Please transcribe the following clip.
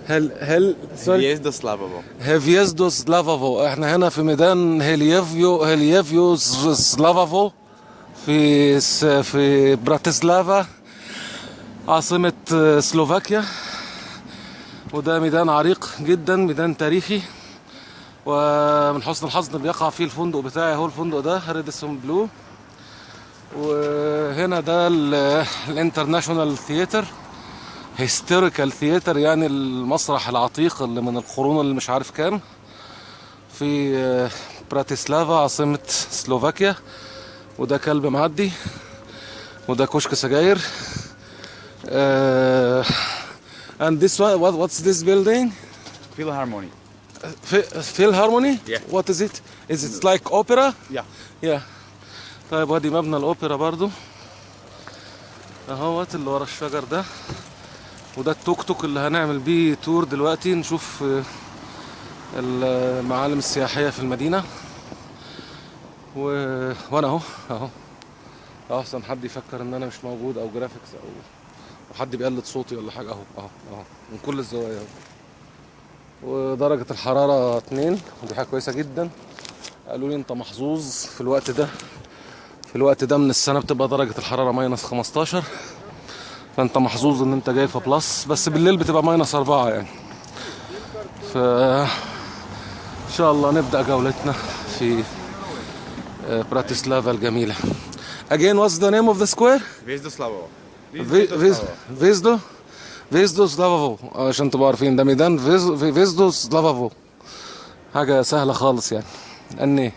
هل sorry. Hviezdoslavovo. هيفيزدو سلافافو. احنا هنا في ميدان هيليفيو سلافافو في براتسلافا، عاصمة سلوفاكيا. وده ميدان عريق جدا، ميدان تاريخي، ومن حسن الحظ بيقع فيه الفندق بتاعي. هو الفندق ده ريديسون بلو. وهنا ده ال international theater، historical theater، يعني المسرح العتيق اللي من القرون اللي مش عارف كام، في براتسلافا عاصمة سلوفاكيا. وده كلب معدي، وده كشك سجاير. And this one, what's this building? Philharmony. Philharmony? Yeah. What is it? Is it like opera? Yeah. Yeah. طيب، وادي مبنى الاوبرا برضو اهوت اللي ورا الشجر ده. وده التوك توك اللي هنعمل بيه tour دلوقتي، نشوف المعالم السياحية في المدينة. وانا اهو اهو احسن حد يفكر ان انا مش موجود او graphics او حد بيقلد صوتي ولا حاجة. اهو اهو اهو من كل الزوايا اهو. ودرجة الحرارة 2، ودي حاجة كويسة جدا. قالوا لي انت محظوظ في الوقت ده، في الوقت ده من السنة بتبقى درجة الحرارة minus 15، فانت محظوظ ان انت جاي في plus، بس بالليل بتبقى minus 4 يعني. ف ان شاء الله نبدأ جولتنا في براتسلافا الجميلة. Again, what's the name of the square? Hviezdoslavovo. فيزدو فيزدو سلافافو، عشان تبقوا عارفين ده ميدان فيزدو سلافافو. حاجة سهلة خالص يعني. اني